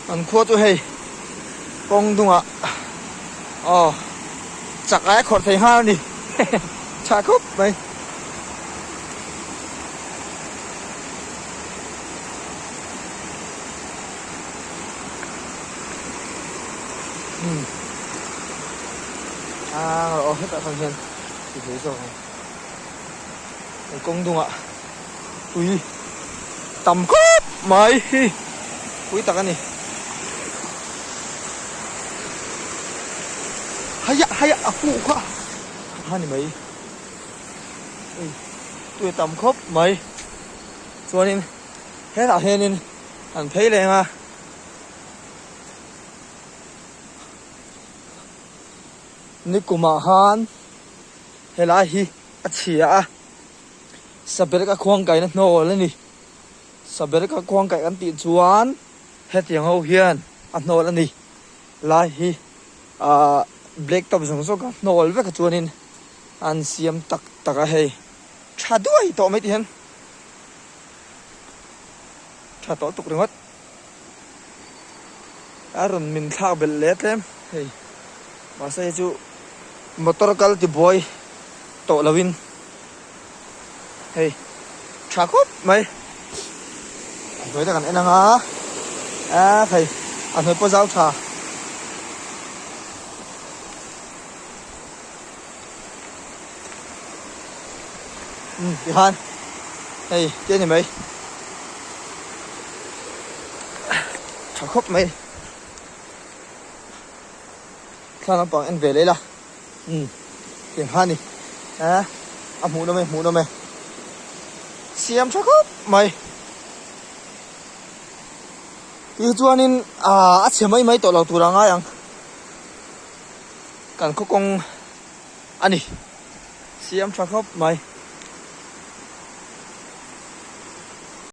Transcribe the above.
Kan khua chu hei kawng dungah aw chak ai a khawrh thei nghal a ni tha khawp mai. Umm aw hetah khan hian ti thei zawk ang kan kawng dungah tui tam khawp mai hi pui tak a ni haiah haiah a huh kha a ni mai hei tui a tam khawp mai chuanin hetah hianin an phei leng a. Nikumah khan helai hi a chhia a, Sabereka khuangkaihna hnawl a ni. Sabereka khuangkaih kan tih chuan hetiang ho hian a hnawl a ni. Lai hi ahh black top zawng zawng a hnawl vek a chuanin an siam tak tak a hei tha duai tawh mai ti hian tha tawh tuk ringawt. A rawn min thlak belh leh tlem hei mahse hei chu motor kal ti buai tawh lo in hei tha khawp mai a hnuai te kan en anga a hei a hnuai pawh zau tha. Umm tikhan hei te ani mai tha khawp mai thla lampang en ve leh ila umm tiang ni a a hmuh nawm e hmuh nawm e siam tha khawp mai tichuanin ah a chhe mai mai tawh lo tur a ngai ang. Kan khaw kawng a ni. Siam tha khawp mai.